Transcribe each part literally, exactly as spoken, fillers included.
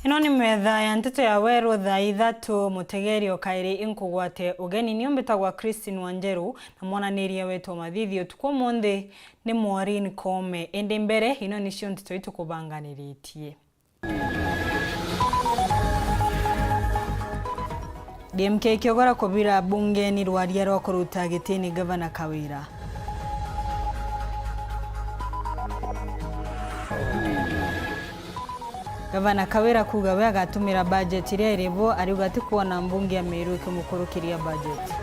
Ino ni metha ya nteto ya weru thaa ithatu. Mutegeri o kairi inkugwate ugeni. Nio mbitagwa Christine Wanjeru, na mwananiria wetu wa mathithi utuku umunthi ni Maureen Koome. Indi mbere, ino nicio nteto itukubanganiritie. D M K ikiogora kubira bungeni rwaria rwa kuruta gitini Gavana Kawira. Gavana Kawira kuuga we agatumira bajeti iria iri bo, ariuga atikwona mbunge ya Meru ikimukurukiria bajeti.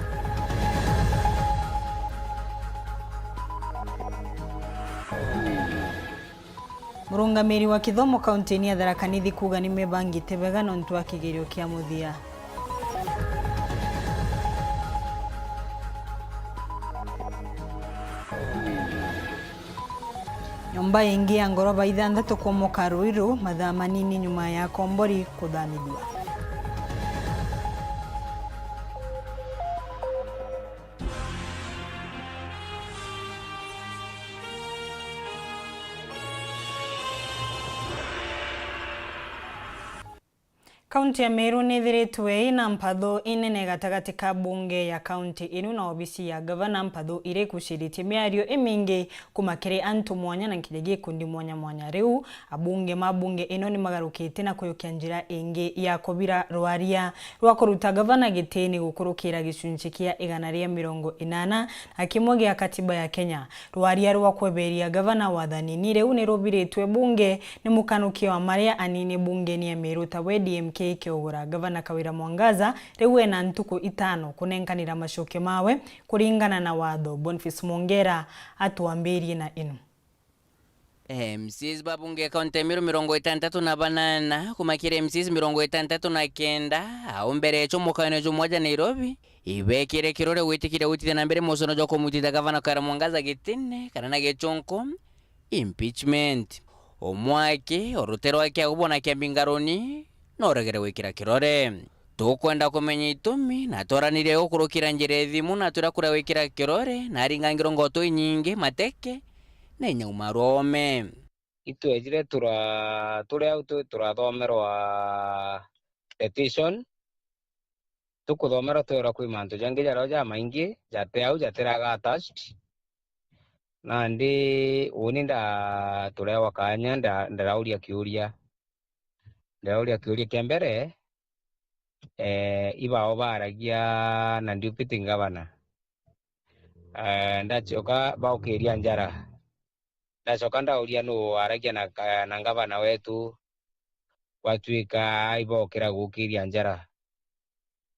Murungamiri wa kithomo kaunti-ini ya Tharaka Nithi kuuga nimebangite bega nontu wa kigerio kia muthia. Nyomba ingi ya ngoroba ithanthatu kuomoka Ruiru mathaa manini nyuma ya akombori kuthamithua. Kaunti ya Meru nithiritwe ina mpatho inene gatagati ka bunge ya kaunti inu na obisi ya gavana, mpatho iria ikuciritie miario imingi kuma kiri antu mwanya na nkinya gikundi mwanya mwanya. Riu, abunge ma bunge ino nimagarukite na kuyukia njira ingi ya kubira rwaria rwa kuruta gavana gitini gukurukira gicunci kia igana ria mirongo inana na kimwe gia katiba ya Kenya, rwaria rwa kweberia gavana wathanini. Riu nirubiritwe bunge ni mukanukia wa maria anini bungeni ya Meru tawe D M K ikiogora. Gavana Kawira Mwangaza riu ena ntuku itano kunenkanira macokio mawe kuringana na watho. Boniface Mwongera atwambirie na ino. M C As ba bunge kaunti ya Meru mirongo itantatu na banana, kuma kiri M C As mirongo itantatu na kenda, au mbere ya chomokano jumwe ja Nairobi, ibekire kirore gwitikiria gwitithia na mbere musono jwa kumutithia gavana Kawira Mwangaza gitine, kana na gichunku, impeachment. Umwe aki, orute rwake agubona kiambi ngaruni, noregere gwikira kirore. Tukwenda kumenya itumi, na twaranirie gukurukira njira ya thimu, na twira kuria gwikira kirore, na aringangirwe ngoto inyingi, mateke, na inya umarwa ome. Itwejire tura-, turi au tu-, turathomerwa petition, tukuthomerwa twirwa kwi mantu jangi jario jamaingi jati au jatiraga attached. Nandi uni nda-, turewa kanya nda-, ndarauria kiuria. Ndarauria kiuria kia mbere, eh, ibao baragia na deputy governor. Eh, ndachoka baukiria njara. Ndachoka ndauria nuu waragia na ka-, na ngavana wetu, gwatuika ibokira gukiria njara.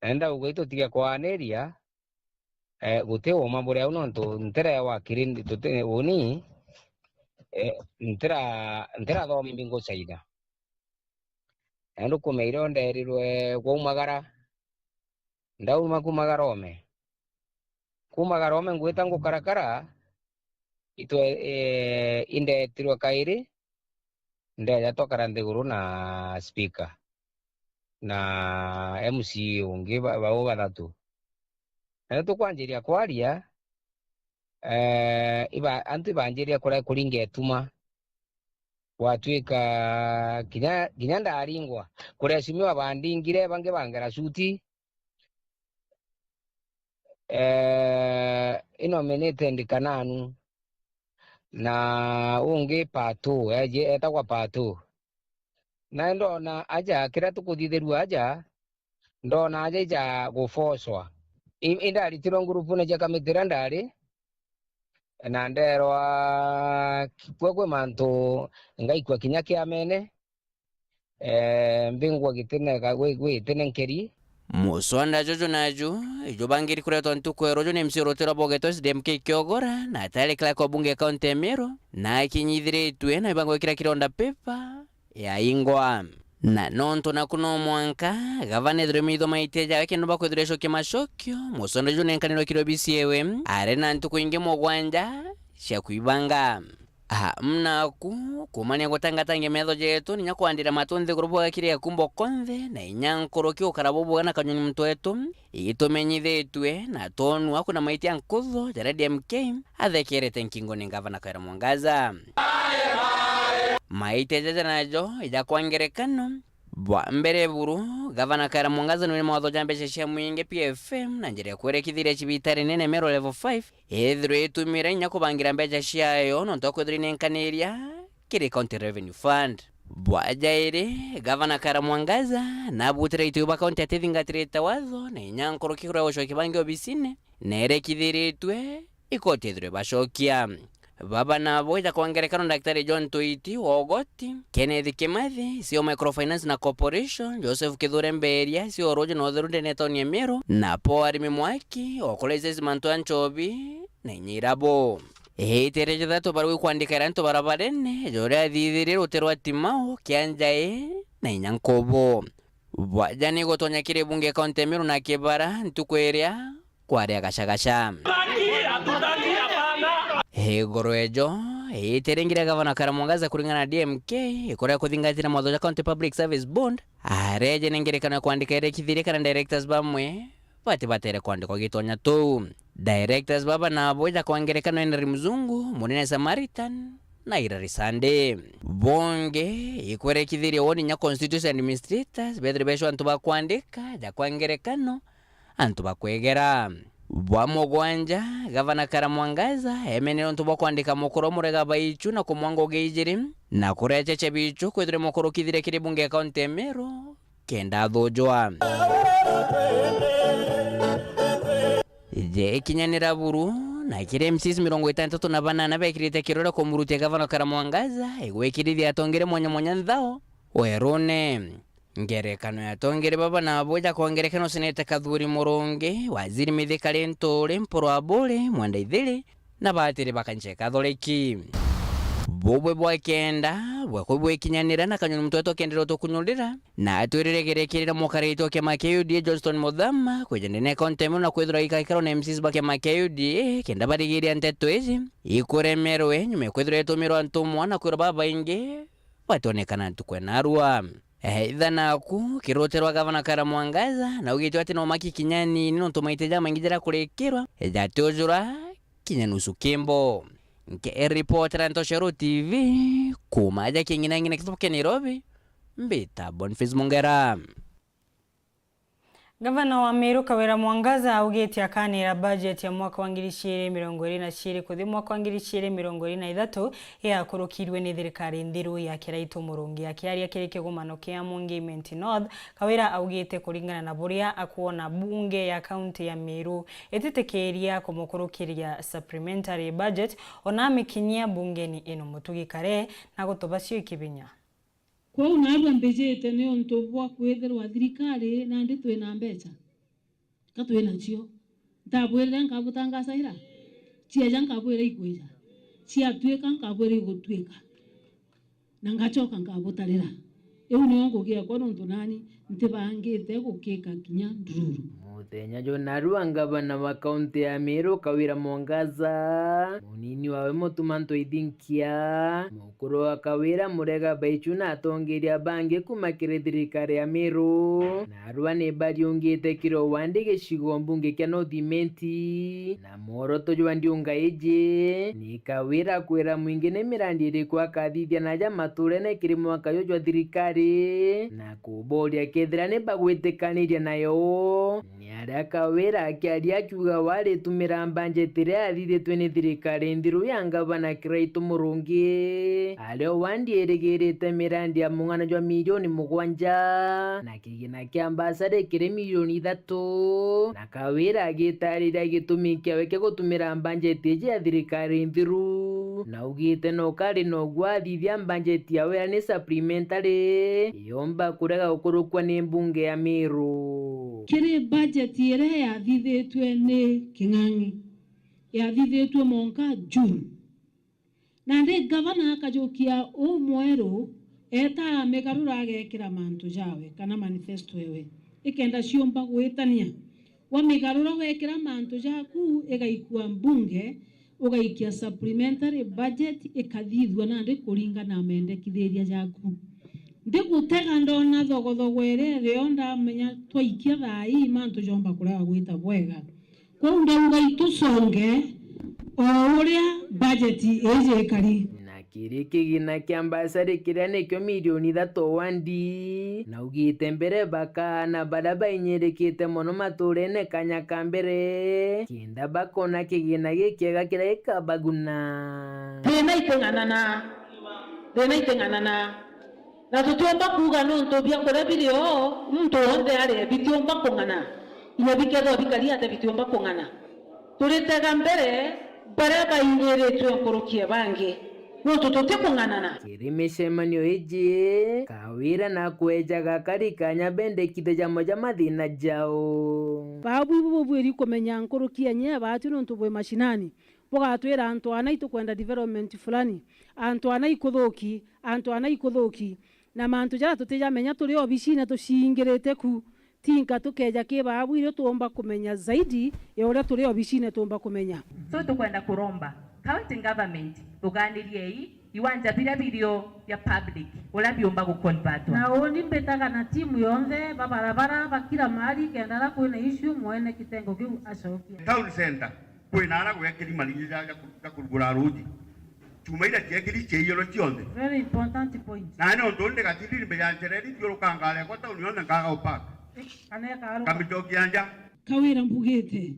Na ndauga itutige kwaaniria, eh, guti uuma buri au nontu ntirewa kiri ndi-, tuti-, uni, eh, ntira-, ntirathoma mbingu China. Na ndukumeire nderirwe kwaumagara, ndauma kumagara ome. Kumagara ome ngwita ngukarakara, itwe, eh, indetirwe kairi, ndeja twakara nthiguru na speaker na M C A ungi ba-, bau bathatu. Na riu tukwanjiria kwaria, eh, iba-, antu ibanjiria kure-, kuringa ituma. Gwatuika kinya, kinya ndaringwa. Kuri acimiwa bandingire, bangi bangera cuti. Eh, inominate Ndikananu. Na ungi Patu, eji-, etagwa Patu. Na ndona aja, kiria tukuthithirua aja, ndona aja ija gufocwa. I-, indaritirwe ngurupune cia kamiti iria ndari, na nderwa kwe kwi mantu ngaikua kinya kiamene, eh, mbingwa gitine ga-, gwi-, gwi gitine nkeri. Muswanda juju naju ijubangiri kuretwa ntuku ya ruju ni M C A rutiro bogetwe S D M K Kiogora, na tayari clerk wa bunge ya kaunti ya Meru, na akinyithiritue na ibangwa gwikira kironda paper ya ingwa. Na nontu naku no mwanka gavana ethirwe mitho maitia jawe kindu bakwithirwa icokia macokio, musonda juju nenkanirwe kiri obisi ewe, ari na ntuku ingi mugwanja cia kwibanga. Amnaku, kumania gutangatangia metho jetu, ninya kwandira matu nthiguru bwega kiri akumbo konthe, na inya nkuruki ukara bubwega na kanyoni muntu wetu, itumenyithitue na twonua kuna maitia nkutho jaria D M K athekerete nkingo ni ngavana Kawira Mwangaza. Maitia jaja najo ija kwa ngerekano, Bwa mbere buru, Gavana Kawira Mwangaza nwe mawatho ja mbeca cia mwingi P F M na njira ya kwerekithiria cibitari nene Meru Level five, ethirwe itumira inya kubangira mbeca ciayo nontu wa kwithirwa inenkaniria kiri County Revenue Fund. Bwa jairi, Gavana Kawira Mwangaza nabutire itu ba kaunti atithingatirite watho na inya nkuruki kuria gucokia bangi obisine, nerekithiritwe ikoti ethirwe bacokia. Baba nabo ja kwa ngerekano Daktari John Toiti wa Ogoti, Kenneth Kimathi, C E O Microfinance na Corporation, Joseph Kithure Mberia, C E O Roji na Utheru ndene tauni ya Meru, na Paul Arimi Mwaki, wa Colleges Mantu ya Nchobi, na inya irabo. Itere jathatu barui kwandika ira antu barabarene, joria athithirie ruti rwa Timau, Kianjai, na inya Nkubu. Bwaja ni gutonya kiri bunge kaunti ya Meru na Kibara, ntuku iria kwaria gacagaca. Igoro ejo, itere ngira Gavana Kawira Mwangaza kuringana na D M K, ikuria kuthingatira mawatho ja County Public Service Board, areje ni ngerekano ya kwandika irekithirie kana directors bamwe bati batere kwandikwa gitonya tuu. Directors baba nabo ja kwa ngerekano Henry Mzungu, Munene Samaritan, na Hilary Sunday. Bonge, ikwerekithirie woni nya constituency administrators, bethire becwa antu ba kwandika, ja kwa ngerekano, antu ba kwegera. Bwa mugwanja, Gavana Kawira Mwangaza emenere untu bwa kwandika mukuru murega baichu na kumwanga ugi ijiri, na kurecheche bichu kwithire mukuru kithire kiri bunge ya kaunti ya Meru, kenda athujwa. Je kinyanira buru, na kiri M Cs mirongo itantatu na banana bekirite kirore kumurutia Gavana Kawira Mwangaza, igwikirithia atongere mwanya mwanya nthao werune. Ngerekano ya atongere baba nabo ja kwa ngerekano Seneta Kathuri Murungi, Waziri Mithika Linturi, Mpuru Aburi, Mwenda Ithiri, na batiri bakancheka athoreki. Bubwe bwa kenda, bwakwa bwikinyanira na kanyoni muntu wetu akendera utukunyurira, na atwirire gerekirira mukarite wa kiama kia U D A Johnston Muthama, kwija ndene ya kaunti ya Meru na kwithirwa ikaikarwa na M Cs ba kiama kia U D A, kenda barigiria nteto iji, ikuremerwe, nyuma ikwithirwa itumirwa ntumwa na kwirwa babaingi, bationekana ntuku ya narua. Eetha naku, kiri ruti rwa Gavana Kawira Mwangaza, na ugitwe ati no maki kinya nini nontu maite jamaingi jarakurikirwa, jatiujura kinya nusu kimbo. Nkiripotera Ntoshero T V, kuuma aja king'inang'ina kithuke Nairobi, mbita Boniface Mungera. Gavana wa Meru Kawira Mwangaza augite akanira bajeti ya mwaka wa ngiri ciiri mirongo iri na ciiri kuthi mwaka wa ngiri ciiri mirongo iri na ithatu, yakurukirwe ni thirikari nthiru ya Kiraitu Murungi. Akiaria kiri kigomano kia Mwingi Imenti North, Kawira augite kuringana na buria akwona bunge ya kaunti ya Meru ititikiria kumukurukiria supplementary budget, ona amikinyia bungeni ino mutugi kare na gutubacio ikibinya. Kwou naarua mbijite niuntu bwa kwithirwa thirikari nandi twina mbeca. Ka twinacio. Ntabwirire nkabutangaca ira? Cieja nkabwira ikwija. Ciatuika nkabwira igutwika. Na ngacoka nkabutarira. Iu nio ngugi ekwa nontu nani ntibangite gukika kinya ndururu. Muthenya jwa narua ngavana wa kaunti ya Meru Kawira Mwangaza, munini wawe Mutuma Ntoithinkia, mukuru wa Kawira Murega Baichu na atongeria bangi kuma kiri thirikari ya Meru, narua ni bariungite kiri uwandi gicigo mbunge kia North Imenti, na mworoto jwa ndiunga iji ni Kawira kwira mwingi ni mirandi iriku akathithia naja maturene kiri mwaka juju jwa thirikari, na kuboria kethira ni bagwitikaniria nayo. Ni aria Kawira akiaria akiuga waritumira mbanjeti iria yathithitwe ni thirikari nthiru ya ngavana Kiraitu Murungi, ario wandi irigirite mirandi ya mung'ana jwa milioni mugwanja, na kigina kia mbasari kiri milioni ithatu, na Kawira agitariria gitumi kiawe kia gutumira mbanjeti iji ya thirikari nthiru, na augite no kari na ugwa athithia mbanjeti yawe ya ni supplementary, yomba kurega gukurukua ni mbunge ya Meru. Kiri bajeti iria yathithitwe ni King'ang'i, yathithitwe monka June. Nandi ngavana akajukia uu mweru, eeta amigarura agekira mantu jawe kana manifesto ewe, ikenda ciumba gwitania. Wamigarura wekira mantu jaku, igaikua mbunge, ugaikia supplementary budget ikathithua nandi kuringana na mendekithiria jaku. Ndigutega ndona thogothogo iria irio ndamenya twaikia thaa ii mantu jomba kurega gwita bwega. Kwou ndauga itusonge o uria bajeti iji ikari. Na kiri kigina kia mbasari kiria nikio milioni ithatu wandi. Naugite mbere bakaana baria bainyirikite mono maturene kanya ka mbere, kenda bakona kigina gikiega kiria gikabaguna. Thina iting'anana. Thina iting'anana. Na tutiumba kuuga nontu biakuria biri o, muntu wonthe arie, bitiumba kung'ana. Inya bikethirwa bikari atia, bitiumba kung'ana. Turitega mbere baria bainyiritue nkuruki ya bangi, nontu tutikung'anana. Kiri micemanio iji, Kawira nakwejaga akari kanya bendekithe jamwe ja mathina jao. Babu ibu bubwiri kumenya nkuruki yenye ya baatu nontu bwi mashinani. Bugatwira antu ana itukwenda development fulani, antu ana ikuthuki, antu ana ikuthuki. Na mantu jaria tutijamenya turi obicine tucingirite ku, tinka tukeja ki babu irio tuumba kumenya zaidi ya uria turi obicine tuumba kumenya. So tukwenda kuromba county government, tuganiriei iwanja biria birio bia public uria biumba guconvertwa. Na uni mbitaga na timu yonthe ba barabara ba kila mahali, kenda ra kwina issue mwene kitengo kiu acokia. Town center, kwina ara gwekiri maringi ja, ja ku-, ja kurugura ruuji. Chuma iria ciekiri ciaiyirwe cionthe. Very important point. Na ni untu ndi gatindiri mbe ya njera iri thiurukanga arekwa tauni yonthe nkaga upaka. Kana ekaruka. Kamicokia nja. Kawira mbugite,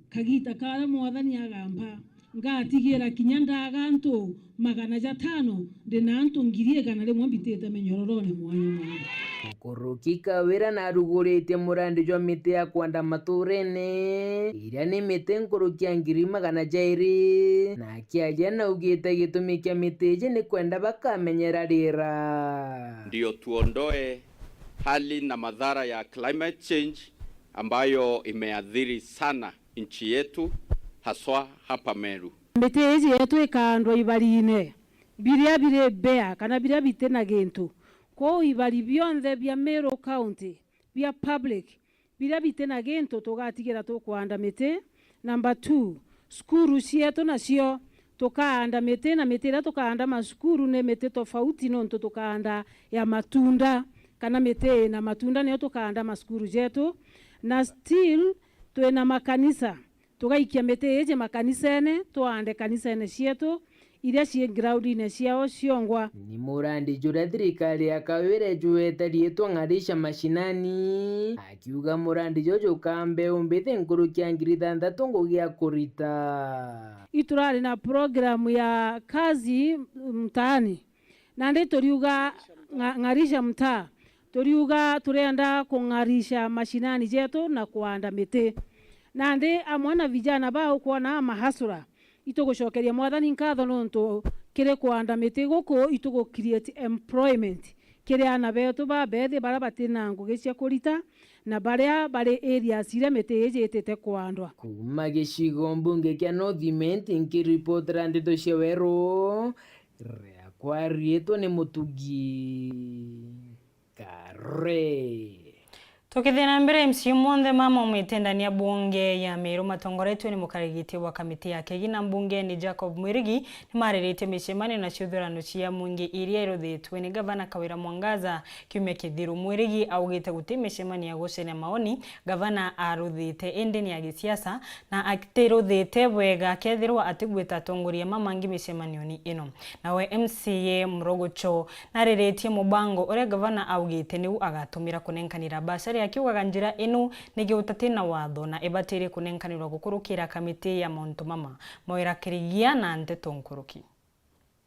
kagita karia Mwathani agamba, ngatigira kinya ndaga antu magana jatano, ndi na antu ngiri igana rimwe mbitite minyororone mwanya mwanya. Nkuruki Kawira naruguritie murandi jwa miti ya kwanda maturene, iria ni miti nkuruki ya ngiri magana jairi, na akiaria naugite gitumi kia miti iji ni kwenda bakamenyera riera. Ndio tuondoe hali na madhara ya climate change ambayo imeathiri sana nchi yetu, haswa hapa Meru. Miti iji yetu ikaandwa ibarine biria biri bare kana biria biti na gintu. Kwou ibari bionthe bia Meru County bia public biria biti na gintu tugatigira tukwanda miti. Number two, cukuru cietu nacio tukaanda miti, na miti iria tukaanda macukuru ni miti tofauti, nontu tukaanda ya matunda kana miti ina matunda niyo tukaanda macukuru jetu. Na still twina makanisa, tugaikia miti iji makanisene, twaande kanisene cietu iria cii groundine ciao ciongwa. Ni murandi juria thirikari ya Kawira ijuete riitwa Ng'arisha Mashinani, akiuga murandi juju jukaa mbeu mbithi nkuruki ya ngiri ithanthatu ngugi ya kurita. Iturari na program ya Kazi Mtaani, nandi turiuga Ng'a-, Ng'arisha Mtaa, turiuga turienda kung'arisha mashinani jetu na kuanda miti. Nandi amwe na vijana bau kwona mahasura, itugucokeria Mwathani nkatho nontu kiri kuanda miti guku itugu create employment kiri aana betu babethi baria batina ngugi cia kurita na baria bari areas iria miti iji itite kuandwa. Kuuma gicigo mbunge kia North Imenti, nkiripotera ndeto cia Weru, riakwa riitwa ni Mutugi Kare. Tukithii na mbere, M C A monthe ma maumite ndani ya bunge ya Meru matongoretue ni mukarigiti wa kamiti ya kigina mbungeni Jacob Mwirigi nimariritie micemanio na ciuthurano cia mwingi iria iruthitue ni Gavana Kawira Mwangaza kiumia kithiru. Mwirigi augite guti micemanio ya gucania maoni Gavana aruthite, indi ni ya gisiasa, na atiruthite bwega kethirwa atigwita atongoria mamangi micemanioni ino. Nawe M C A Murogocho nariritie mubango uria gavana augite niu agatumira kunenkanira basari, akiugaga njira ino ni giutati na watho na ibatirie kunenkanirwa gukurukira kamiti ya mauntu mama. Mawira Kirigia na nteto nkuruki.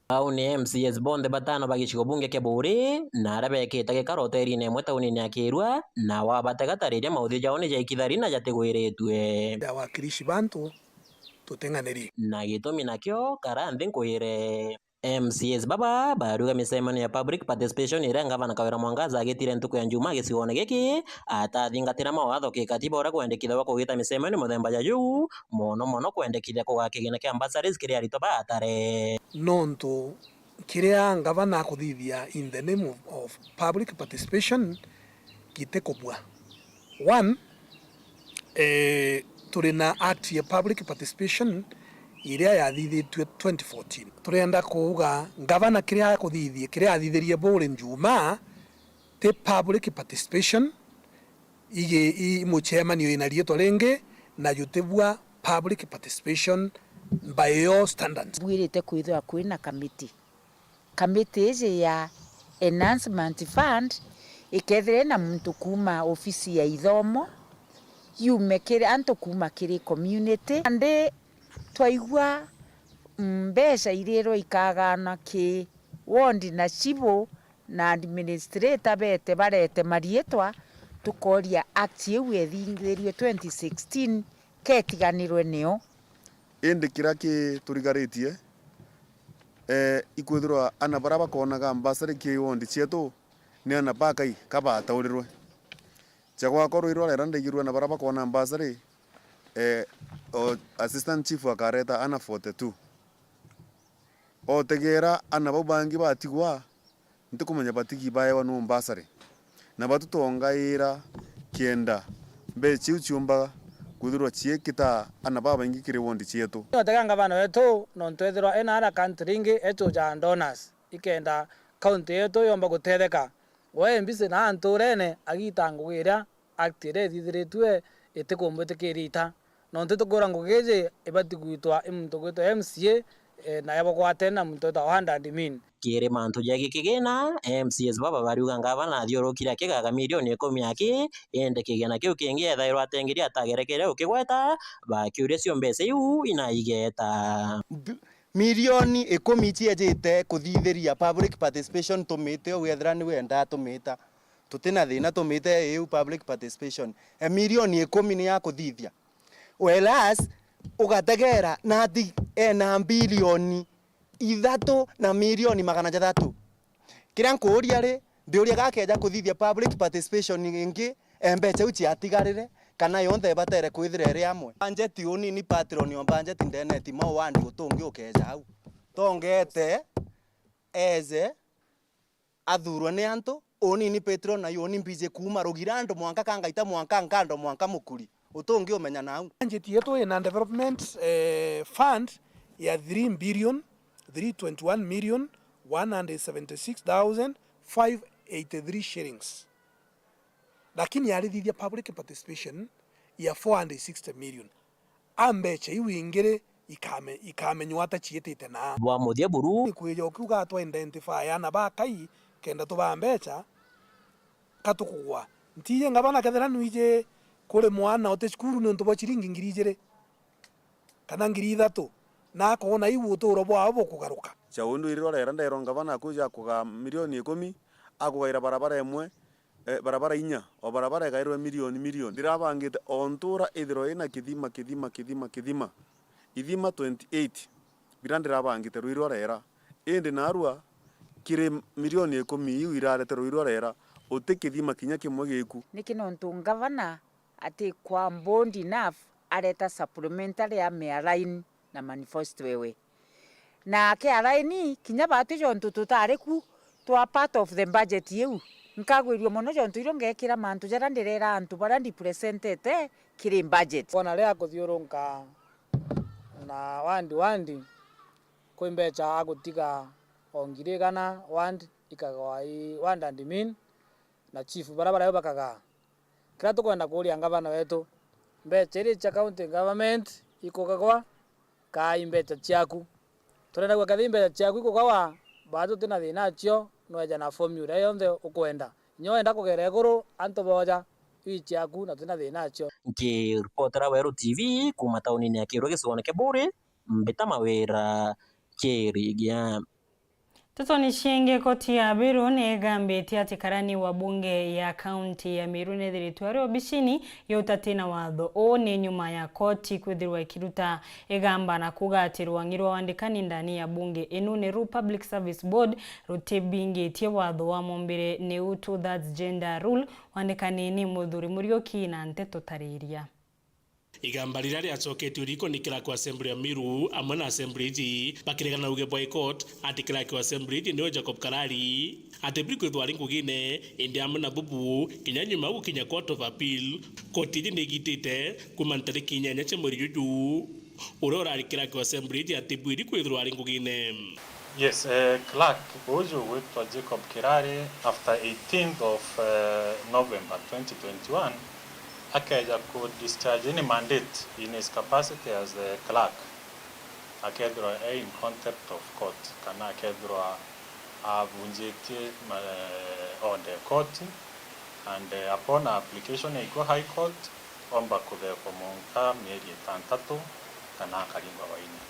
Au ni M C As bonthe batano ba gicigo bunge kia Buuri na aria bekite gikaro hotelini imwe taunini ya Kirua, na wabatega tariria mauthio jao ni ja ikithari na jatigwiritue. Ya wakilishi bantu tuting'aniri. Na gitumi nakio kara nthi nkwire. M C As baba bariuga micemanio ya public participation iria Ngavana Kawira Mwangaza agitire ntuku ya Njumaa gicigoone giki atathingatira mawatho kikatiba uria kwendekithagwa kugita micemanio muthemba ja juu, mono mono kwendekithia kugaa kigina kia bursaries kiri aritwa ba atare. Nontu kiria ngavana akuthithia in the name of, of public participation gitikubua. One, eh, turi na act ya public participation iria yathithitue twenty fourteen. Turenda kuuga ngavana kiria akuthithie, kiria athithirie Buuri Njumaa, ti public participation, igi, i mucemanio ina riitwa ringi, na jutibua public participation by your standards. Bwirite kwithirwa kwina kamiti Kamiti iji ya Enhancement Fund ikethira ina muntu kuuma ofisi ya ithomo, yume kiri antu kuuma kiri community. Nandi twaigua mbeca irirwa ikagana ki ward na chibu na administrator bete barete mariitwa, tukoria act iu ethingirue twenty sixteen ketiganirwe nio. Indi kiria kiturigaritie, eh, ikwithirwa ana baria bakonaga mbasari ki ward cietu ni ana bakai kabataurirwe. Cia gwakwa rwiri rwa rera ndaigirue ana baria bakona mbasari, eh, o assistant chief akareta ana forty-two. Otegera ana bau bangi batigwa, ntikumenya batigi baewa nu mbasari. Na batutongaira kienda mbeca iu ciumba kwithirwa ciikita ana babaingi kiri ward cietu. Otega ngavana wetu, nontu ethirwa ena ara country ingi echuja donors, ikenda county yetu yomba gutetheka. We mbisi na nturene agita ngugi iria act iria ithithiritue itikumbwitikiria ita. Nontu tukwira ngugi iji ibati gwitwa i muntu gwitwa M C A, eh, na yabagwatene na muntu witwa Ward Admin. Kiri mantu ja giki kigina, M C As baba bariuga ngavana athiurukire akigaga milioni ikumi aki, indi kigina kiu kingi ethairwa atengeria atagerekere ukigweta, bakiuria cio mbeca iu inaigeta. Milioni ikumi ciejite kuthithiria public participation tumite, uu ethira niwe endaa tumita. Tutina thina tumite iu public participation. E milioni ikumi ni ya kuthithia. Whereas, ugategera nati ena bilioni ithatu na milioni magana jathatu. Kiria nkuuria ri, ndiuria gakeja kuthithia public participation ingi, e mbeca iu ciatigarire, kana yonthe ibatere kwithira iri amwe. Budget unini, patron o budget ndeneti mau wandi utungi ukeja au. Tongete, eze, athurwe ni antu, unini patron na uni mbiji kuuma rugira andu mwanka kangaita mwanka nkando mwanka mukuri. Utungi umenya nau. Budget yetu ina development, eh, fund ya three billion, three twenty-one million, one hundred seventy-six thousand, five eighty-three shillings. Lakini yarithithia public participation ya four hundred sixty million. A mbeca iu ingi ri, ikame-, ikamenywa ata ciitite naa? Bwa muthia buru. Ikwija ukiuga atwa identify ana bakai kenda tubaa mbeca, ka tukugwa. Ntiji ngavana kethira nwiji kuri mwana uti cukuru niuntu bwa ciringi ngiri ijiri kana ngiri ithatu, na akoona iu uturo bwao bukugaruka. Cia undu iri rorera nderwa ngavana akwija akugaa milioni ikumi, akugaira barabara imwe, eh, barabara inya, o barabara igairwe milioni, milioni. Ndirabangite o ntura ithirwe ina kithima, kithima, kithima, kithima. Ithima twenty-eight, biria ndirabangite rwiri orera. Indi narua, kiri milioni ikumi iu irarete rwiri orera, uti kithima kinya kimwe giku. Niki nontu ngavana atikwa bold enough areta supplementary ya miaraini na manifesto ewe. Na akiaraini, kinya baati jontu tutari ku twa part of the budget iu, nkagwirua mono jontu irio ngekira mantu jaria ndirera antu baria ndipresentete kiri budget. Kwona ria kuthiurunka na wandi wandi, kwi mbeca agutiga o ngiri igana wandi ikagwa i ward admin na chief baria bario bakagaa. Kiria tukwenda kuuria ngavana wetu, mbeca iria cia county government ikugagwa, kaa i mbeca ciaku? Turenda gwika kethira i mbeca ciaku ikugagwa, baa tutina thina acio, nweja na formula yonthe ukwenda. Inya wenda kugera iguru, antu boja, iu i ciaku na tutina thina acio. Nkiripotera Weru T V kuuma taunini ya Kirwa gicigoone kia Buuri, mbita Mawira Kirigia. Ntetoni ciingi, koti ya Meru ni igambitie ati karani wa bunge ya kaunti ya Meru ni ethiritwe ari obicini ya utati na watho. Uu ni nyuma ya koti kwithirwa ikiruta igamba na kuuga ati rwang'i rwa wandikani ndani ya bunge inu niru Public Service Board rutibingitie watho wa mumbire, niu two thirds gender rule, wandikani ni Muthuri Muriuki na Nteto Tariria. Igamba riria riacoketue riko ni clerk wa assembly ya Meru amwe na assembly iji bakiregana na uge bwa court ati clerk wa assembly iji niwe Jacob Karari atibiri kwithwa ari ngugine, indi amwe na bubu kinya nyuma ya gukinya Court of Appeal, koti iji ni igitite kuuma ntariki inyanya cia mweri juju. Uria urari clerk wa assembly iji atibwiri kwithirwa ari ngugine. Yes, eh, clerk uju ugwitwa Jacob Kirari, after eighteenth of, eh, November twenty twenty-one, akeja ku discharge any mandate in his capacity as the clerk, akethirwa e in contempt of court, kana akethirwa Abunjitie ma-, eh, order ya koti, and, eh, upon application yaikwa High Court, omba kuthekwa mwanka mieri itantatu kana akaringwa waini.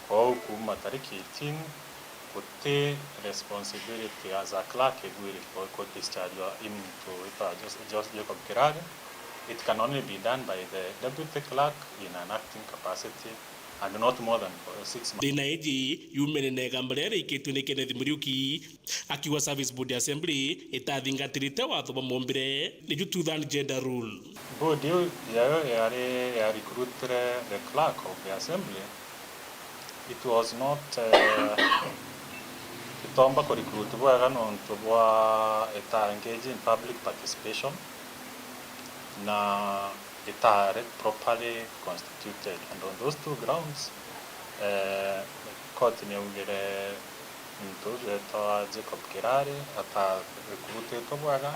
Kwou kuuma tariki eighteen, guti responsibility as a clerk ibu iri ku, ku discharge into witwa Jos-, Jos-, Jacob Kirari. It can only be done by the deputy clerk in an acting capacity and not more than for six months. Thina iji yumene na igamba riria riikitue ni Kenneth Muriuki, akiuga Service Board Assembly itathingatirite watho bwa mombire, niju two-third gender rule. Board iu yayo yari ya recruitire the clerk of the assembly. It was not, eh, itomba ku recruit bwega nontu bwa ita engage in public participation na itari properly constituted. And on those two grounds, eh, court niaugire muntu uju wetwa Jacob Kirari ata recruititwe bwega.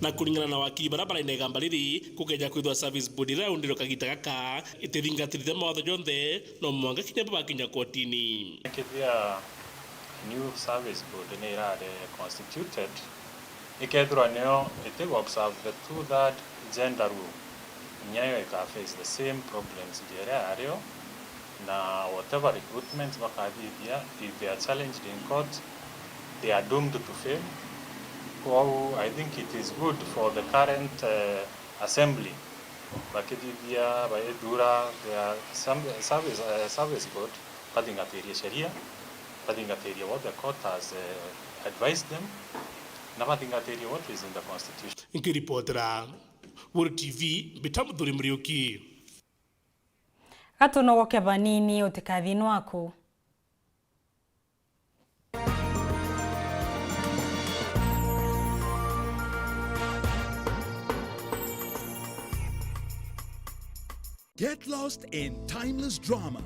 Na kuringana na wakiri baria bari na igamba riri, kukeja kwithwa Service Board iraundirwe kagita gaka itithingatirite mawatho jonthe, no mwanka kinya babakinya kotini. Kethia new service board ni irari constituted, ikethirwa niyo itigu observe the two-third gender rule, nyayo ika face the same problems ja iria yario, na whatever recruitment bakathithia, if they are challenged in court, they are doomed to fail. Kwou, I think it is good for the current, eh, assembly, bakithithia, baithura their assembly, service, eh, service board, bathingatirie sheria, bathingatirie what the court has, eh, advised them, na bathingatirie what is in the constitution. Nkiripotera Weru T V, mbita Muthuri Muriuki. Gatunogoke banini, utikathii nwaku. Get lost in timeless drama.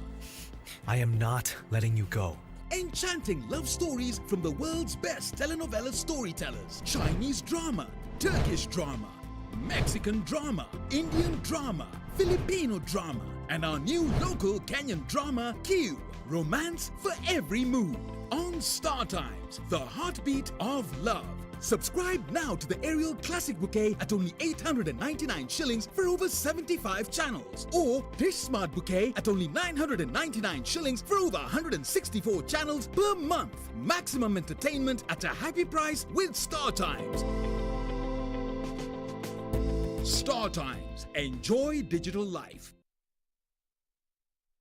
I am not letting you go. Enchanting love stories from the world's best telenovela storytellers. Chinese drama, Turkish drama, Mexican drama, Indian drama, Filipino drama, and our new local Kenyan drama, Q. Romance for every mood. On Star Times, the heartbeat of love. Subscribe now to the Aerial Classic Bouquet at only eight hundred and ninety-nine shillings for over seventy-five channels, or Dish Smart Bouquet at only nine hundred and ninety-nine shillings for over one hundred and sixty-four channels per month. Maximum entertainment at a happy price with Star Times. Star Times. Enjoy digital life.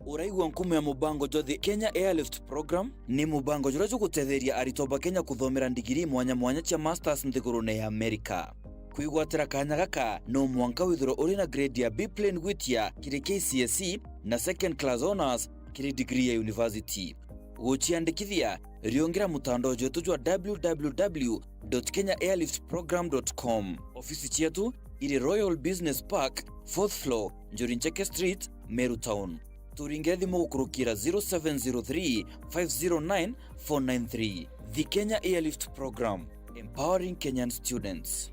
Uraigua nkumo ya mubango jwa The Kenya Airlift Program? Ni mubango juria jugutetheria aritwa ba Kenya kuthomera ndigiri mwanya mwanya cia masters nthigurune ya Amerika. Kwigwatira kanya gaka, no mwanka withirwe uri na grade ya B plain gwitia kiri K C S E na second class honours kiri degree ya university. Guciandikithia, riungira mutandao jwetu jwa w w w dot kenya airlift program dot com. Ofisi cietu iri Royal Business Park, fourth floor, Njuri Ncheke Street, Meru Town. Turingire thimu gukurukira zero seven zero three, five zero nine, four nine three. The Kenya Airlift Program, empowering Kenyan students.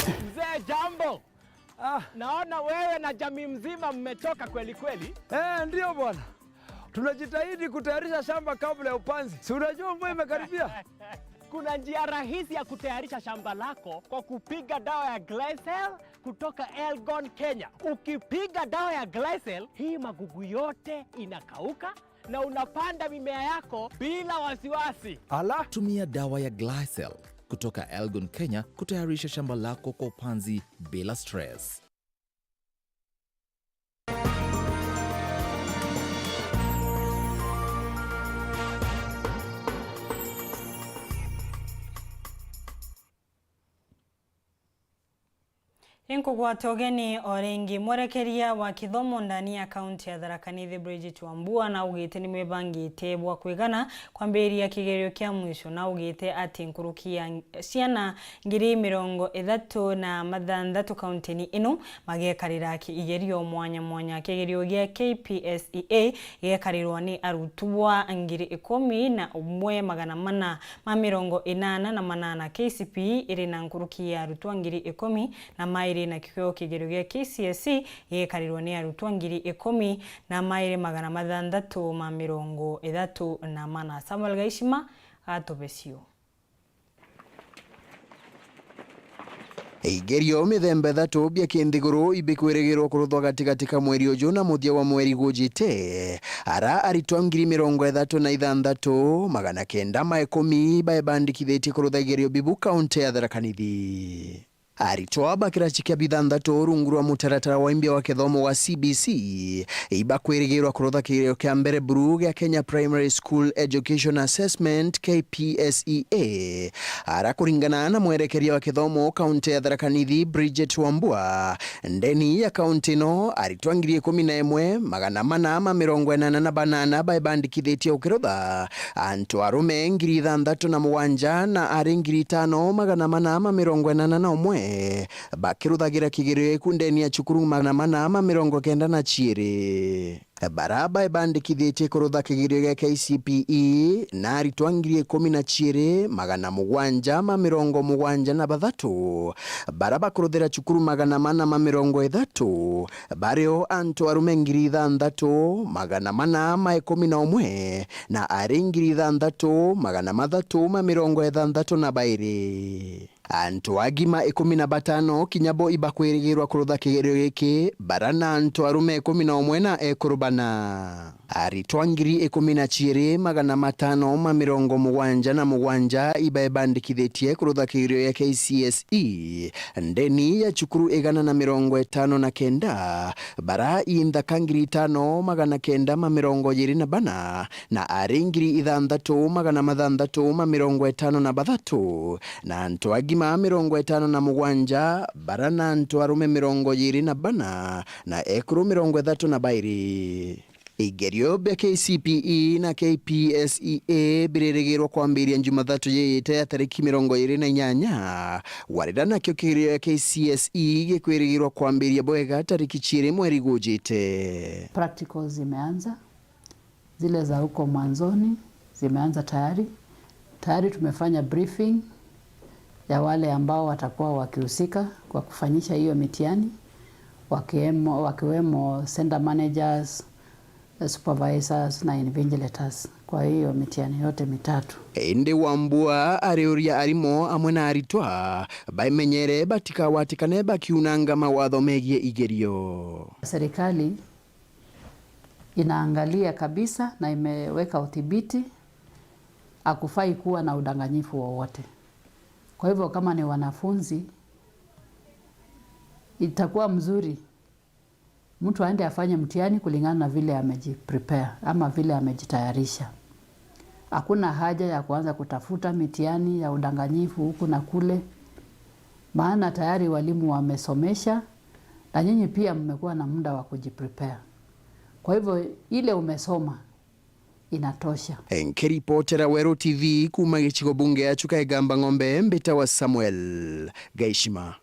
Mzee, jambo. Ah. Naona wewe na jamii mzima mmetoka kweli kweli. Eh, ndio bwana. Tunajitahidi kutayarisha shamba kabla ya upanzi. Si unajua mvua imekaribia? Kuna njia rahisi ya kutayarisha shamba lako kwa kupiga dawa ya Glycel kutoka Elgon, Kenya. Ukipiga dawa ya Glycel, hii magugu yote inakauka na unapanda mimea yako bila wasiwasi. Ala! Tumia dawa ya Glycel kutoka Elgon, Kenya kutayarisha shamba lako kwa upanzi bila stress. Inkugwata ugeni o ringi. Mwerekeria wa kithomo ndani ya kaunti ya Tharaka Nithi, Bridget Wambua, naugite nimwibangite bwa kwigana kwambiriria kigerio kia mwisho. Naugite ati nkuruki ya ciana ngiri mirongo ithatu na mathanthatu kauntini ino magekarira kigerio mwanya mwanya. Kigerio gia K P S E A gigekarirwa ni arutwa ngiri ikumi na umwe magana mana ma mirongo inana na manana. K C P E iri na nkuruki ya arutwa ngiri ikumi na mairi Ri nakio kigerio gia K C S E gigekarirwa ni arutwa ngiri ikumi na mairi magana mathanthatu ma mirongo ithatu na mana. Samuel Gaishima atubecio. Igerio mithemba ithatu bia kinthiguru ibikwirigirwa kuruthwa gatigati ka mweri uju na muthia wa mweri gujite, ara aritwa ngiri mirongo ithatu na ithanthatu, magana kenda ma ikumi baebandikithitie kurutha igerio bibu kaunti ya Tharaka Nithi. Aritwa ba kiraci kia bithanthatu rungu rwa mutaratara wa imbia wa kithomo wa C B C ibakwirigirwa kurutha kigerio kia mbere buru gia Kenya Primary School Education Assessment, K P S E A. Ara kuringana na mwerekeria wa kithomo kaunti ya Tharaka Nithi, Bridget Wambua, ndeni ya kaunti ino, aritwa ngiri ikumi na imwe, magana mana ma mirongo inana na banana baebandikithitie ukirutha, antu arume ngiri ithanthatu na mugwanja na ari ngiri itano magana mana ma mirongo inana na umwe bakiruthagira kigerio gikundeni ya cukuru magana mana ma mirongo kenda na ciiri. Bara baebandikithitie kurutha kigerio gia K C P E na aritwa ngiri ikumi na ciiri magana mugwanja ma mirongo mugwanja na bathatu, bara bakuruthira cukuru magana mana ma mirongo ithatu, bario antu arume ngiri ithanthatu magana mana ma ikumi na umwe na ari ngiri ithanthatu magana mathatu ma mirongo ithanthatu na bairi. Antu agima ikumi na batano kinya bo ibakwirigirwa kurutha kigerio giki, bara na antu arume ikumi na umwe na ekuru bana. Aritwa ngiri ikumi na ciiri magana matano ma mirongo mugwanja na mugwanja ibaebandikithitie kurutha kigerio gia K C S E ndeni ya cukuru igana na mirongo itano na kenda, bara i nthaka ngiri itano magana kenda ma mirongo iiri na bana, na ari ngiri ithanthatu magana mathanthatu ma mirongo itano na bathatu, na antu agima mirongo itano na mugwanja, bara na antu arume mirongo iiri na bana, na ekuru mirongo ithatu na bairi. Igerio bia K C P E na K P S E A biririgirwa kwambiria Jumathatu yiyite ya tariki mirongo iiri na inyanya, warira nakio kigerio gia K C S E gikwirigirwa kwambiria bwega tariki ciiri mweri gujite. Practicals zimeanza, zile za huko mwanzoni zimeanza tayari. Tayari tumefanya briefing ya wale ambao watakuwa wakihusika kwa kufanyisha hiyo mitihani, wakiwemo, wakiwemo center managers, supervisors na invigilators kwa hiyo mitihani yote mitatu. Indi Wambua ariuria arimo amwe na aritwa baimenyere batikawatikane bakiunanga mawatho megie igerio. Serikali inaangalia kabisa na imeweka udhibiti, hakufai kuwa na udanganyifu wowote. Kwa hivyo kama ni wanafunzi, itakuwa mzuri mtu aende afanye mtihani kulingana na vile amejiprepare ama vile amejitayarisha. Hakuna haja ya kuanza kutafuta mitihani ya udanganyifu huku na kule, maana tayari walimu wamesomesha na nyinyi pia mmekuwa na muda wa kujiprepare. Kwa hivyo ile umesoma inatosha. Nkiripotera Weru T V kuuma gicigo bunge ya Chuka Igamba Ng'ombe, mbitawa Samuel Gaishima.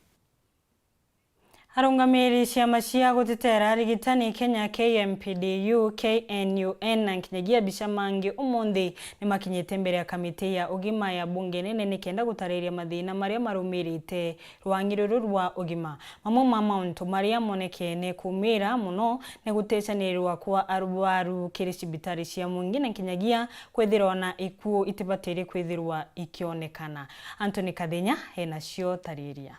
Arungamiri ciama cia gutetera arigitani Kenya, K M P D U, K N U N na nkinyagia bica mangi umunthi ni makinyite mbere ya kamiti ya ugima ya bunge nene nikenda gutariria mathina maria marumirite rwangi ruru rwa ugima. Mamwe ma mauntu maria monekene kumira muno ni gutecanirirwa kwa arwaru kiri cibitari cia mwingi na nkinyagia kwithirwa na ikuo itibatiri kwithirwa ikionekana. Anthony Kathinya ena cio tariria.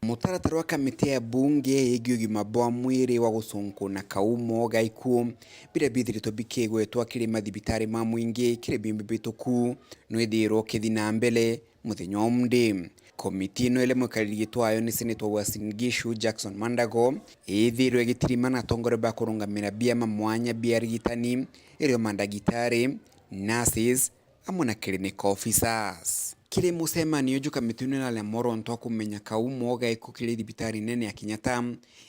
Mutaratara wa kamiti ya bunge yegii ugima bwa mwiri wa gucunkuna kaumo ga ikuo biria bithiritwe bikigwetwa kiri mathibitari ma mwingi kiri biumbi bituku nwithirwe ukithi na mbere muthenya wa umuthi. Komiti ino iria mwikariri giti wayo ni Senator Uasin Gishu Jackson Mandago, ithirwe igitirima na atongoria ba kurungamira biama mwanya bia arigitani, irio mandagitari, nurses, amwe na clinical officers. Kiri mucemanio uju kamiti ino iraria mworonto wa kumenya kaumo ga ikuo kiri thibitari nene ya Kenyatta,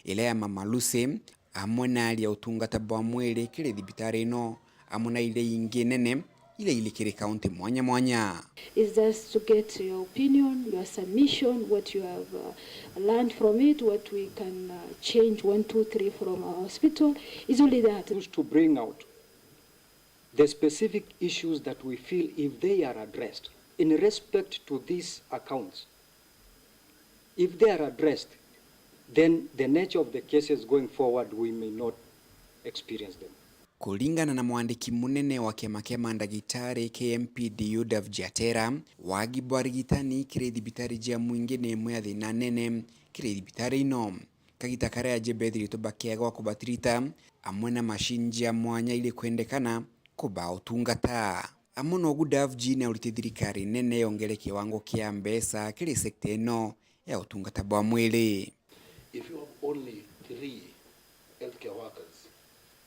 iria ya Mama Lucy, amwe na aria utungata bwa mwiri kiri thibitari ino, amwe na iria ingi nene iria iri kiri kaunti mwanya mwanya. Is just to get your opinion, your submission, what you have, uh, learned from it, what we can, uh, change one, two, three from our hospital. Is only that. Who's to bring out the specific issues that we feel, if they are addressed in respect to these accounts, if they are addressed, then the nature of the cases going forward, we may not experience them. Kuringana na mwandiki munene wa kiama kia mandagitari K M P D U Dove Jatera, wagi bwa arigitani kiri thibitari jia mwingi ni imwe ya thina nene kiri thibitari ino. Kagita karia aji bethiritwe bakiaga gwa kubatirita, amwe na macini jia mwanya iri kwendekana kubaa utungata. Amwe na ugu, Dove ni aurite thirikari nene yongere kiwango kia mbeca kiri sekta ino ya utungata bwa mwiri. If you have only three healthcare workers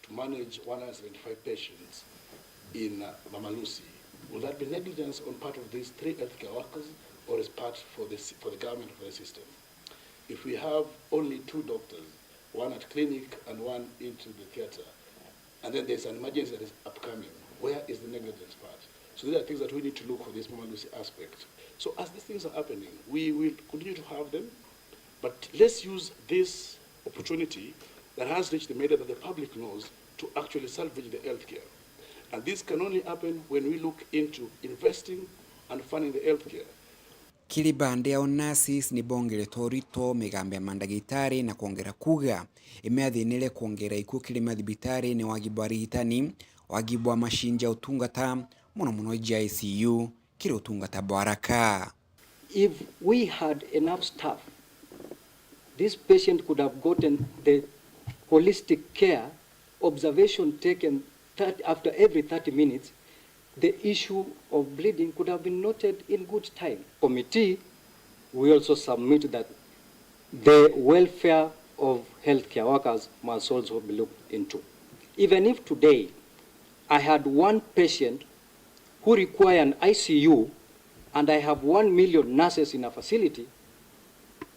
to manage one hundred seventy-five patients in, uh, Mama Lucy, will that be negligence on part of these three healthcare workers, or is part for the, for the government, for the system? If we have only two doctors, one at clinic and one into the theatre, and then there's an emergency that is upcoming, where is the negligence part? So these are things that we need to look for, this Mama Lucy aspect. So as these things are happening, we will continue to have them, but let's use this opportunity that has reached the media, that the public knows, to actually salvage the healthcare. And this can only happen when we look into investing and funding the healthcare. Kiri bandi ao, nurses ni bongeretwe urito migambo ya mandagitari na kwongera kuuga imiathinire kwongera ikuu kiri mathibitari ni wagi bwa arigitani, wagi bwa macini ja utungata, mono mono ija I C U, kiri utungata bwa haraka. If we had enough staff, this patient could have gotten the holistic care, observation taken thirty, after every thirty minutes, the issue of bleeding could have been noted in good time. Committee, we also submit that the welfare of healthcare workers must also be looked into. Even if today I had one patient who require an I C U and I have one million nurses in a facility,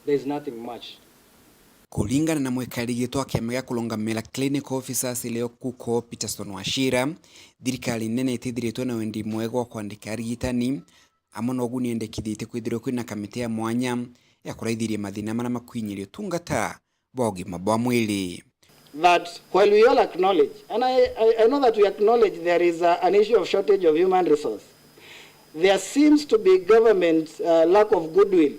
there is nothing much. Kuringana na mwikari gitwa wa kiama gia kurungamira clinical officers, Leo Kuko Peterson Wachira, thirikari nene itithiritwe na wendi mwega wa kwandika arigitani, amwe na ugu ni yendekithitie kwithirwa kwina kamiti ya mwanya ya kuraithiria mathina maria makwinyiria utungata bwa ugima bwa mwiri. That while we all acknowledge, and I, I, I know that we acknowledge there is a, an issue of shortage of human resource, there seems to be government, uh, lack of goodwill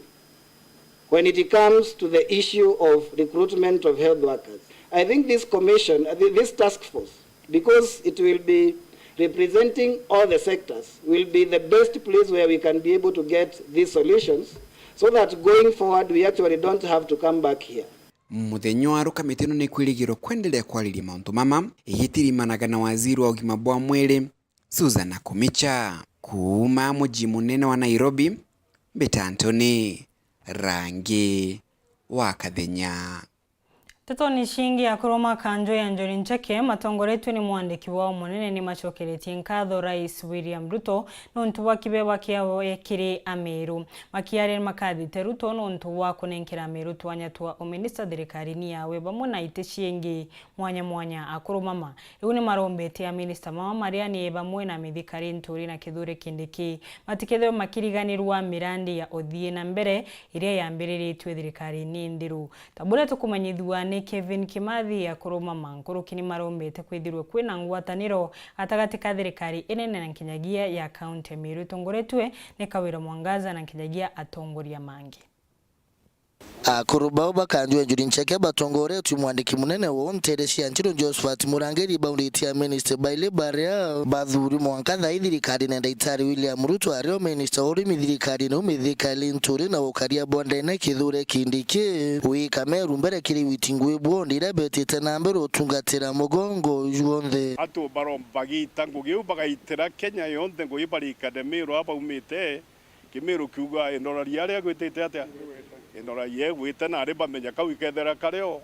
when it comes to the issue of recruitment of health workers. I think this commission, uh, thi-, this task force, because it will be representing all the sectors, will be the best place where we can be able to get these solutions, so that going forward we actually don't have to come back here. Muthenya wa rukamite ino ni kwirigirwa kwenderea kwariria mauntu mama, igitirimanaga na waziri wa ugima bwa mwiri, Susan Nakhumicha. Kuuma muji munene wa Nairobi, mbita Anthony Rangi wa Kathenya. Ntetoni cingi, akuru ma kanjo ya Njuri Ncheke matongoretue ni mwandiki wao munene ni macokeretie nkatho Rais William Ruto nontu bwa kibeba kiao kiri Amiru. Makiaria ni makathite Ruto nontu bwa kunenkera Amiru twanya twa uminista thirikarine yawe bamwe na iti cingi mwanya mwanya. Akuru mama iu ni marombete aminista mama maria ni bamwe na mithikari Nturi na Kithure Kindiki matikethirwe makiriganirwa mirandi ya uthii na mbere iria yambiriritue thirikarine nthiru. Ta buria tukumenyithua ni Kevin Kimathi, akuru mama nkuruki ni marombete kwithirwe kwina ngwataniro gatagati ka thirikari inene na nkinyagia ya kaunti ya Meru itongoretue ni Kawira Mwangaza na nkinyagia atongoria mangi. Akuru bau ba kanjo ya Njuri Ncheke batongoretue mwandiki munene wao nteere cia Njuru Josephat Murangiri bauritie aminista bairi baria bathuri mwanka thaa ii thirikarine ya Ndagitari William Ruto ario minista wa urimi thirikarine iu Mithika Linturi na ukaria bwa ndene Kithure Kindiki. Wika Meru mbere kiri witi ngui bwondi iria betite na mbere utungatira mugongo jwonthe. Antu baromba bagita ngugi iu bagaitira Kenya yonthe ngugi barikane Meru aa baumite. Kimiru kiuga, "Indoraria aria gwitite atia? Indoraria igwite," na ari bamenya kau ikethera kario,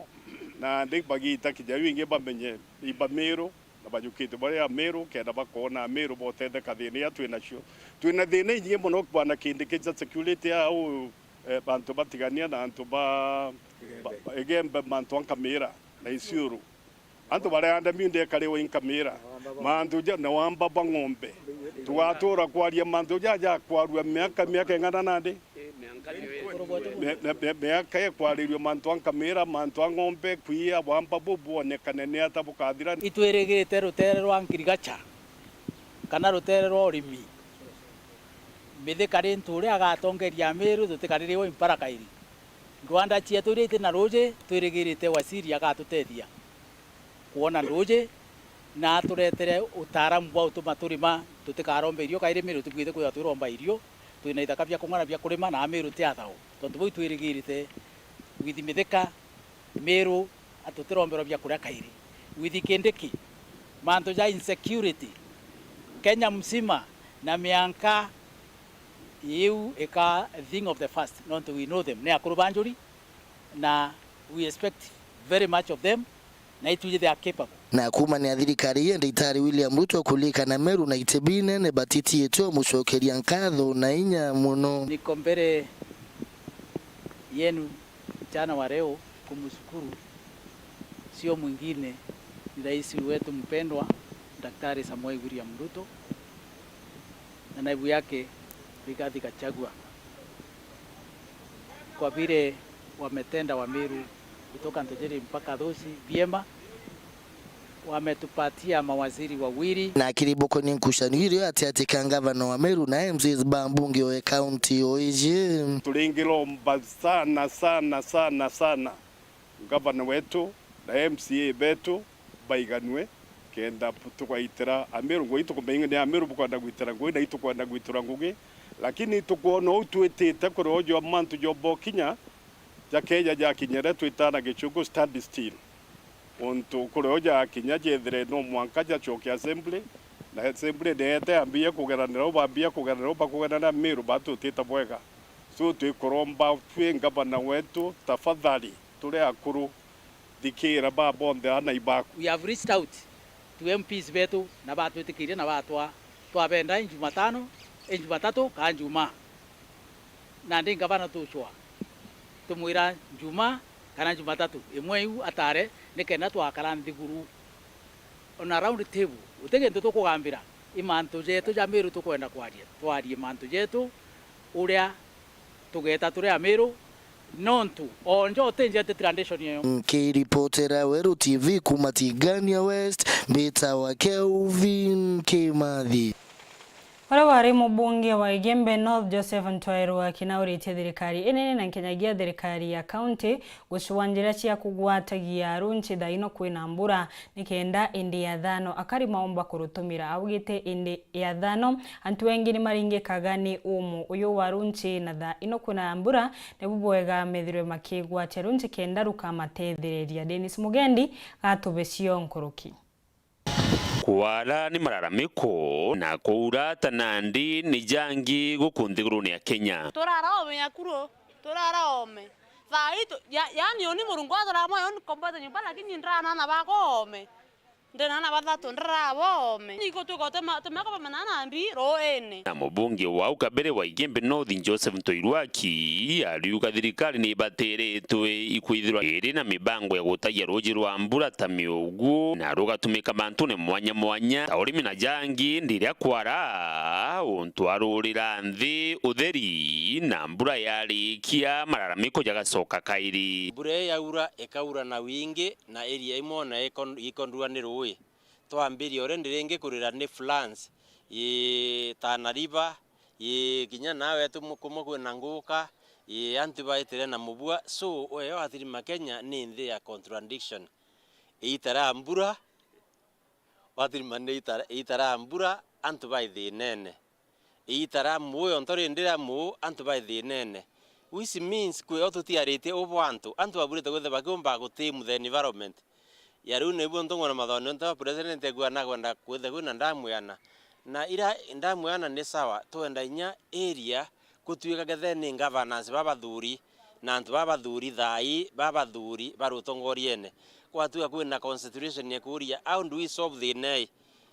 na ndi bagita kinya iu ingi bamenye iba Miru, na bajukite baria Miru, kenda bakoona Miru botetheka thina iria twi nacio. Twi na thina inyingi mono, bwana Kindiki, ja security au, eh, bantu batigania na antu ba, ba, ba, Igembe, mantu a nkamira na Isiuru. Antu baria ndemi ndekariwa i nkamira, mantu ja na wamba bwa ng'ombe. Tugatura kwaria mantu ja ja kwarua miaka, miaka ing'ana nandi? Mi-, mi-, mi-, miaka ikwarirua mantu a nkamira, mantu a ng'ombe, kwiya, wamba bu bwonekane ni ata bukathira? Itwirigite rutere rwa ngirigacha, kana rutere rwa urimi. Mithika Linturi agatongeria Amiru, tutikaririwa imparakairi. Ndwanda cietu iria iti na ruuji, twirigirite waziri agatutethia kwona nduuji na aturetere utaaramu bwa utuma turima, tutikarombe irio kairi Miru tubwite kwithirwa twiromba irio, twina ithaka bia kung'ana bia kurima na Miru ti athao. Tontu buu itwirigirite with Mithika, Miru, atutiromberwa bia kuria kairi. With Kindiki, mantu ja insecurity, Kenya mzima na mianka iu ika thing of the past, nontu we know them. Ni akuru ba njuri, na we expect very much of them, na itwiji they are capable. Na kuumania thirikari ya Ndagitari William Ruto kulikana Meru na itebi nene batitiitwe mucokeria nkatho na inya muno. Niko mbere yenu mchana wa leo kumshukuru, sio mwingine, ni rais wetu mpendwa, Daktari Samoei William Ruto, na naibu yake Rigathi Gachagua, kwa vile wametenda Wameru kutoka Ntojeri mpaka Thosi vyema. Wametupatia mawaziri wawili. Na akiribokonia nkucanio irio ati ati ka ngavana wa Meru na M C As ba mbunge o e kaunti o iji. Turingiromba sana, sana, sana, sana ngavana wetu na M C A betu baiganue, kenda tugaitira Ameru ngugi. Itukumenya ni Ameru bukwenda gwitira ngugi, na itukwenda gwitirwa ngugi, lakini tukwona uu twitite kuria uju mantu jobo kinya jakeja jakinyire, twitana gichungu stand still. Untu kuria uju jakinya jethire no mwanka jacoke assembly, na assembly neete yambia kugeranira u, bambia kugeranira u, bakugeranira Meru batutite bwega. So twikuromba twi ngavana wetu, tafadhali, turi akuru, thikira ba bonthe ana ibaku. We have reached out to M Ps betu na batwitikirie na batwa, twabenda i Jumatano, i Jumatatu kaa Jumaa. Nandi ngavana tucwa, tumwira Jumaa kana Jumatatu imwe iu atare, nikenda twakara nthiguru on a round table. Guti gintu tukugambira, i mantu jetu ja Meru tukwenda kwaria, twarie mantu jetu uria tugeeta turi Ameru, nontu o njo ti nja ti tradition eyo. Nkiripotera Weru T V kuuma Tigania West, mbitawa Kelvin Kimathi. Uria wari mubunge wa Igembe North, Joseph Ntwairu, akinauritie thirikari inene na nkinyagia thirikari ya kaunti gucua njira cia kugwatagia runchi thaa ino kwina mbura, nikenda indi ya thano akari maomba kurutumira. Augite indi ya thano, antu engi ni maringikaga ni umu uyu wa runchi, na thaa ino kwina mbura, nibu bwega methirwe makigwatia runchi kenda rukamatethereria. Dennis Mugendi gatubecio nkuruki. Kwara ni malalamiko, na kuura ta nandi ni jangi guku nthigurune ya Kenya. Turara ome nyakuru, turara ome. Thaa ii tu-, ya-, yaani uni Murungu athara moyo, uni komboete nyumba, lakini ndirana na bako ome. Ndina na bathatu, ndirara bo ome. Niko tuko tema, temako bamana na mbi ruuini. Na mubunge wa au kabere wa Igembe North, Joseph Ntoirwaki, ariuga thirikari ni ibateretwe ikwithirwa iri na mibango ya gutagia ruuji rwa mbura ta miugu, na rugatumika mantune mwanya mwanya ta urimi na jangi ndiria kwara, untu arurira nthi utheri, na mbura yarikia, malalamiko jagacoka kairi. Mbura ii yaura, ikaura na wingi, na area imwe ona ikon-, ikondua ni ruui. Twambiria already ringi kurira ni floods, ii Tana River, ii kinya nawe tu mu-, kumwe kwina nguka, ii antu baitire na mubua. So, uyo athirima Kenya ni nthi ya contradiction. Iita ria mbura, wathirima ni iita, iita ria mbura, antu bai thinene. Iita ria muu, onto rindi ria muu, antu bai thinene. Which means, kwi o tutiaritie ubu antu, antu baburite kwithirwa bakiumba gutame the environment. Ya riu nibu ntung'wa na mathoni, onto president egua nakwenda kwithirwa kwina ndamu yana. Na ira ndamu yana ni sawa, twenda inya area gutuika gethe ni governance babathuri, na antu babathuri thaa ii, babathuri bari utongoriene. Gwatuika kwina consideration ya kuuria, how do we solve thina ii?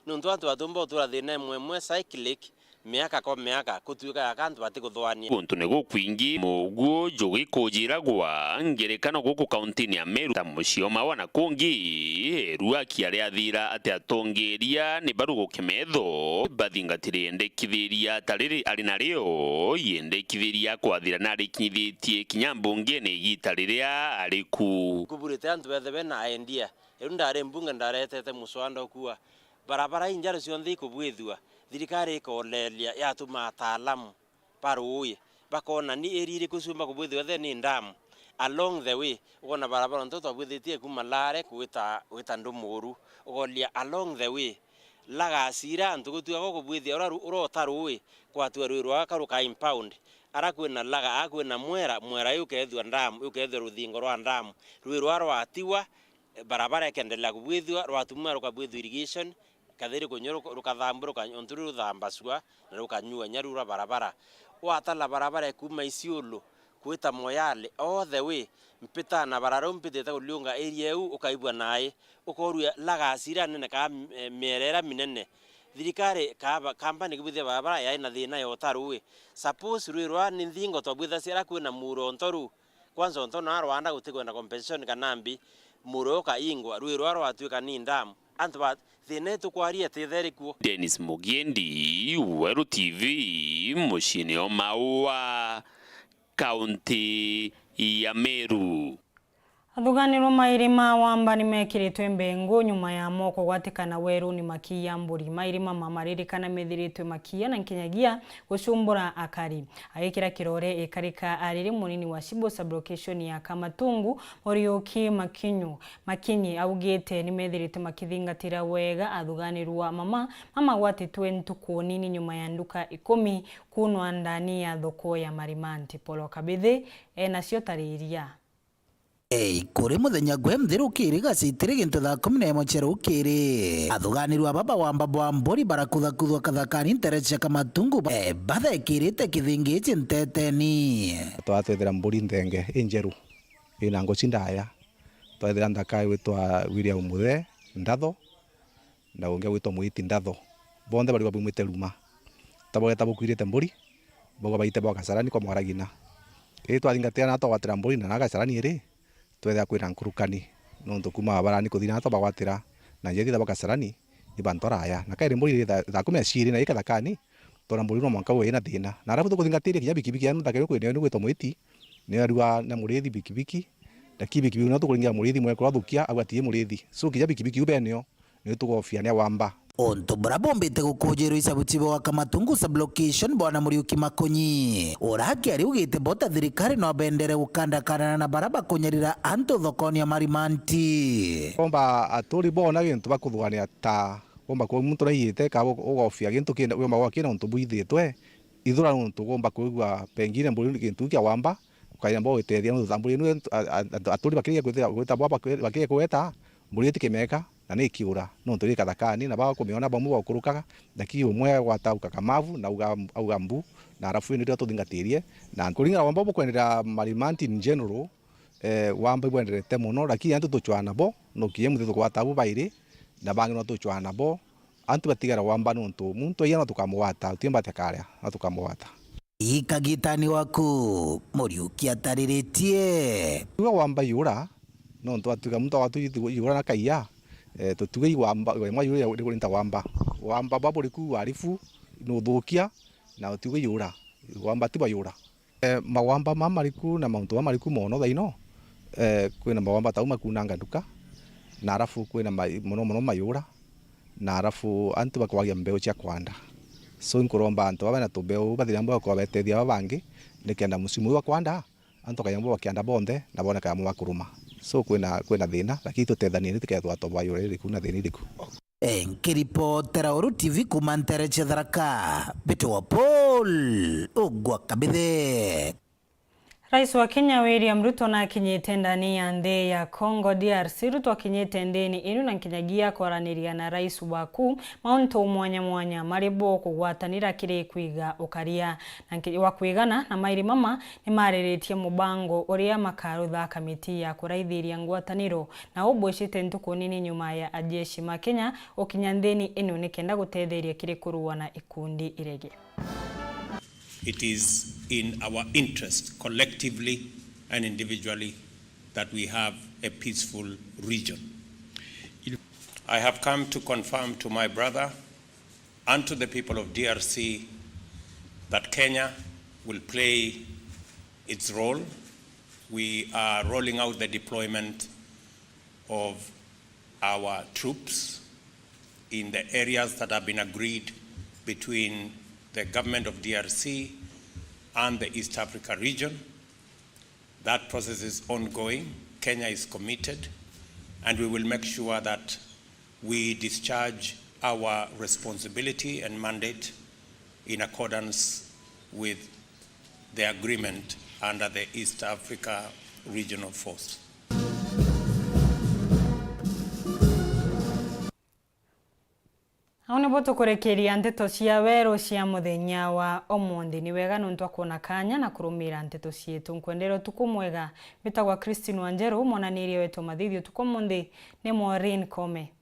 Nontu antu batiumba gutura thina imwe imwe cyclic, miaka kwa miaka, gutuika aka antu batikuthwania. Guntu ni gukwingi, muguo jugikujiragwa, ngerekano guku kauntini ya Meru, ta Mucioma wa na kungi, Ruaki aria athira ati atongeria ni baruguke metho, bathingatire ndekithiria ta riri ari nario, yendekithiria kwathira narikinyithitie kinya mbungene igita riria ari ku. Kuburite antu bethe bena idea. Riu ndari mbunge ndaretete muswanda ukua barabara injaru cionthe ikubwithua, thirikari ikoleria yatuma ataalamu ba ruui bakona ni area iriku ciumba kubwithua the ni ndamu. Along the way, ukoona barabara nto twabwithitie kuuma Lare gwita, gwita Ndumuru, ukoria along the way, lagacira antu gutuga gukubwithia uria ru-, uria uta ruui, gwatua ruui rwa karuka impound, ara kwina laga, a kwina mwera, mwera yu ukethua dam, ukethua ruthingo rwa dam, ruui rwa rwatigwa, barabara ikendelea kubwithua, rwatumwa rukabwithua irrigation, kathiri kunyua ruka-, rukathambua, ruka-, untu ruu ruthambacua, na rukanyua inya ruu rwa barabara. Watala barabara ikuuma Isiolo, gwita Moyale, all the way, mpita na barara uu mpitite Uliunga area iu, ukaigua nai, ukoorua lagacira nene kaa m-, eh, mierera minene. Thirikari kaa ba-, kambani kubwithia barabara yai na thina ya uta ruui. Suppose ruui rwa ni nthingo twabwithacia ara kwina muuro nto ruu, kwanza untu na Rwanda gutikwenda compensation kana mbi, muuro ukaingwa, ruui rwa rwatuika ni dam, antu ba thina itukwaria titheri kuo. Dennis Mugendi, Weru T V, muciini o Maua, kaunti ya Meru. Athuganirwa mairi ma Wamba ni mekiritwe mbengu nyuma ya mo kugwatikana weruni makiiya mburi. Mairi mama maririkana methiritwe makiiya na nkinyagia gucumbura akari. Agikira kirore ikarika ariri munini wa Cibo sub-location ya Kamatungu, Muriuki Makinyu, Makinyi augite ni methiritwe makithingatira wega athuganirwa mama mamagwatitwe ntuku nini nyuma ya nduka ikumi kunwa ndani ya thoko ya Marimanti. Polo Kabithi enacio tariria. Ei, kuri muthenya gwe mthi rukiri gacitiri gintu thaa kumi na imwe cia rukiri, athuganirwa aba ba Wamba bwa mburi barakuthakuthwa kathakani ntere cia Kamatungu, eh, bathekirite kithingi ici nteteni. Twatwethera mburi nthenge injeru ina ngoci ndaya, twethira nthaka gwitwa William Muthe Ndatho, na ungi gwitwa Mwiti Ndatho, bonthe bari baumite Ruma. Tabogeta bukwirite mburi, bauga baite bwa Kasarani kwa mwaragina. Ii twathingatira na twagwatira mburi na na Kasarani iri, twethira kwina nkurukani, nontu kuuma Wabarani kuthi na twabagwatira, na njethitha bwa Kasarani, ni bantu araya. Na kairi mburi iri thaa, thaa kumi na ciiri na ikathakani, twona mburi no mwanka uwe ina thina. Na arafu tukuthingatiria kinya bikibiki yanu nthaka ino kwina yo ni gwitwa Mwiti, ni arua na murithi bikibiki, na ki bikibiki no tukuringira murithi mwekuru athukia, agwatie murithi. So kinya bikibiki u beneo, ni tugofia ni Wamba. Untu bura bumbite gukujirwa icabu cibo wa Kamatungu sub-location, Bwana Muriuki Makunyi, uraki ariugite bota thirikari no bendere gukandakanana na bara bakunyarira antu thokoni ya Marimanti. Komba aturi bona gintu bakuthugania ta, komba kwa muntu naiyite ka ugofia gintu kina, wema gwa kina untu bwithitwe, ithura nontu ugomba kwigua pengine mburi ni gintu kia Wamba, ukaina bo gwitethia nontu thambu rienu a-, a-, a-, aturi bakirigia kwithira, gwita bo bakirigia kugweta, mburi itikimeka, na ni ikiura, nontu ri kathakani, na bakumiona bamwe baukurukaga, lakini umwe gwata ukakamavu, na auga, auga mbu, na arafu ni rio tuthingatirie, na kuringana na Wamba bukwendera Marimanti in general, eh, Wamba ibwenderete mono, lakini antu tuchwana bo, no kiye muthe tukwata abo bairi, na bangi no tuchwana bo, antu batigara Wamba nontu muntu aia no tukamugwata, uti mbati akaria, no tukamugwata. Ikagitani waku, Muriuki atariritie. Tuga Wamba iura, nontu atuga muntu agwatu iura na kaia, eh, tutiga i Wamba, mwa iura ya, ni kurinta Wamba. Wamba baburiku warifu, nuthukia, na utiga iura. Wamba ti bayura. Eh, mawamba ma mariku na mauntu ma mariku mono thaino, eh, kwina mawamba tau makunanga nduka, na arafu kwina ma-, mono mono mayura, na arafu antu bakwagia mbeu cia kwanda. So, nkuromba antu baba na tubeu bathire amwe bakwa betethia baba bangi, nikenda musimu uyu wa kwanda, antu akaja amwe bakianda bonthe, na boneka amwe bakuruma. So, kwina, kwina thina, lakini tutethanie ni tikethwa toba yure iriku na thina iriku. Nkiripotera Weru T V kuuma ntere cia Tharaka, mbitagwa Paul Ugwa Kabithe. Rais wa Kenya William Ruto nakinyite ndani ya nthi ya Congo D R C. Ruto akinyite nthini inu na nkinyagia kwaraniria na rais waku mauntu mwanya mwanya mari bo kugwatanira kiri kwiga ukaria na nki-, wa kwigana na mairi mama nimariritie mubango uria makarutha kamiti ya kuraithiria ngwataniro na ubwicite ntuku nini nyuma ya ajeshi ma Kenya gukinya nthini ino nikenda gutetheria kiri kurua na ikundi irege. It is in our interest, collectively and individually, that we have a peaceful region. I have come to confirm to my brother and to the people of D R C that Kenya will play its role. We are rolling out the deployment of our troops in the areas that have been agreed between the government of D R C and the East Africa region. That process is ongoing. Kenya is committed, and we will make sure that we discharge our responsibility and mandate in accordance with the agreement under the East Africa Regional Force. Au nibo tukurekeria nteto cia weru cia muthenya wa umunthi. Ni wega nontu akwona kanya na kurumira nteto cietu. Nkwendera utuku mwega. Mbitagwa Christine Wanjeru, mwananiria wetu wa mathithi utuku umunthi ni Maureen Kome.